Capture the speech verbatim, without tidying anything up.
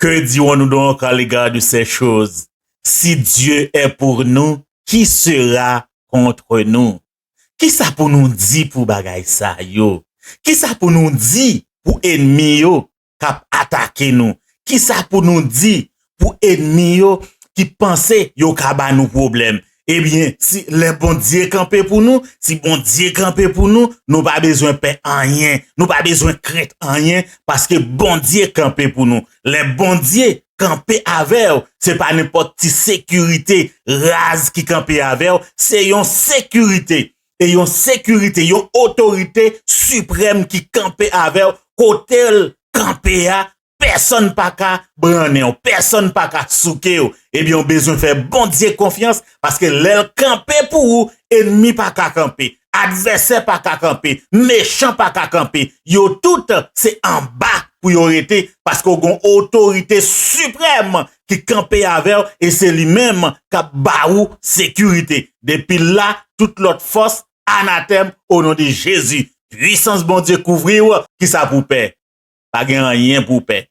Que dirons-nous donc à l'égard de ces choses? Si Dieu est pour nous, qui sera contre nous? Kisa pou nou di pou bagay sa yo? Kisa pou nou di pou ènmi yo k ap atake nou? Kisa pou nou di pou ènmi yo ki panse yo ka ba nou pwoblèm? Ebyen, si lè Bondye kanpe pou nou, si Bondye kanpe pou nou, nou pa bezwen pè anyen, nou pa bezwen krent anyen, paske Bondye kanpe pou nou. Lè Bondye kanpe avè w, se pa nenpòt ti sekirite raz ki kanpe avè w, se yon sekirite. E yon sekirite, yon otorite siprèm ki kanpe avè w, kote l kanpe a, pèsonn pa ka brannen w, pèsonn pa ka souke w. Ebyen, w bezwen fè Bondye konfyans, paske lè l kanpe pou ou, ènmi pa ka kanpe, advèsè pa ka kanpe, mechan pa ka kanpe. Yo tout se anba pou yo rete, paske w gen otorite siprèm ki kanpe avè w, e se li menm k ap ba ou sekirite. Depi la, tout lòt fòs, anatèm, o non de Jezi. Pwisans Bondye kouvri w, kisa pou w pè? Pa gen anyen pou w pè.